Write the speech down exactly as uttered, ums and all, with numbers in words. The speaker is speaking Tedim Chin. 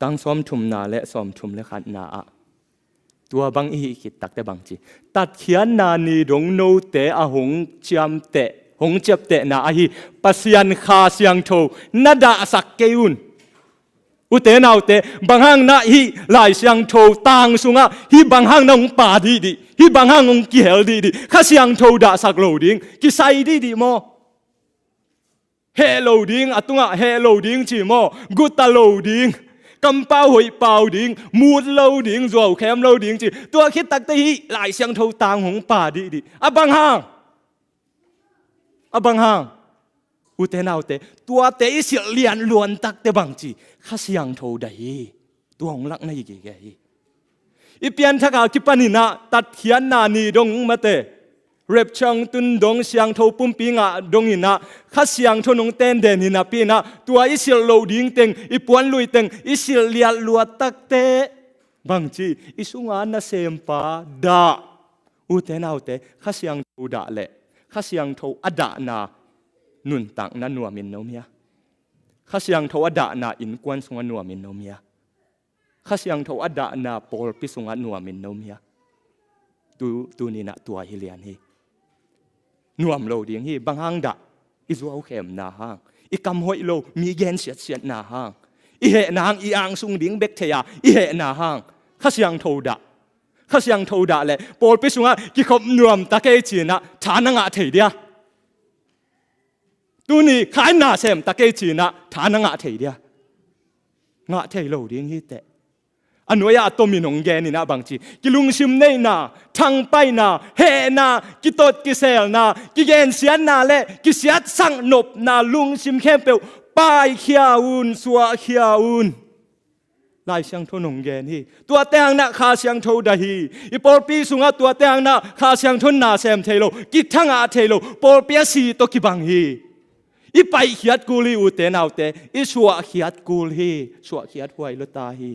Tang sawmthumna le sawmthum le khatna ah tua bang i hih khit takte bang ci, tatkhiatna ni dong note a hong ciamteh, hong ciaptehna ahi Pasian Kha Siangtho na dahsak kei un. Ute naute, bang hang na hih Lai Siangtho tang sungah hih bang hang na hong pha dihdih, hih bang hang hong kihel dihdih, Kha Siangtho dahsak lo ding, kisai dihdih maw? Heh lo ding, a tungah heh lo ding ci maw? Guta lo ding, kampau hoih pau ding, mut lo ding, zuaukhem lo ding ci. Tua khit takte hih Lai Siangtho tang hong pha dihdih. A bang hang? A bang hang? Ute naute, tuate i silh lian luan takte bang ci, Kha Siangtho dah hi. Tua hong lak na hi gige hi. I pianthak a kipanin ah tatkhiatna ni dong mate, rapture hong tun dong, siangtho pumpi ngah dongin ah Kha Siangtho nong tenden hi napi-in ah tua i silh loh ding teng, i puanlui teng, i silh lian luat takte bang ci, i sunga nasempa dah. Ute naute, Kha Siangtho dah leh Kha Siangtho a dahna nuntakna nuamin na om hia? Kha Siangtho a dahna innkuan sungah nuamin na om hia? Kha Siangtho a dahna pawlpi sungah nuamin na om hia? Tu, tuni-in ah tua hi lian hi. Nuam lo ding hi. Bang hang dah? I zuaukhemna hang, i kam hoih lo mi gen siatsiatna hang, i hehna hang, i angsung ding bek thei a i hehna hang. Kha Siangtho dah. Kha Siangtho dah leh pawlpi sungah kikhop nuam ta kei ci-in ah tha na ngah thei dia? Tuni kha in na sem ta kei ci-in ah tha na ngah thei dia? Ngah thei lo ding hi teh. A nuai-ah a tomin hong genin ah bang ci, kilungsim neihna, thangpaihna, hehna, kitot kiselna, kigensiatna le kisiatsak nopna lungsim khempeuh paikhia un, suahkhia un. Lai Siangtho in hong gen hi. Tuate hang in ah Kha Siangtho dah hi. I pawlpi sungah tuate hang in ah Kha Siangtho in na sem thei lo, kithangah thei lo, pawlpi a si tawh kibang hi. I paihkhiat kul hi, ute naute, i suahkhiat kul hi. Suahkhiat huai lua ta hi.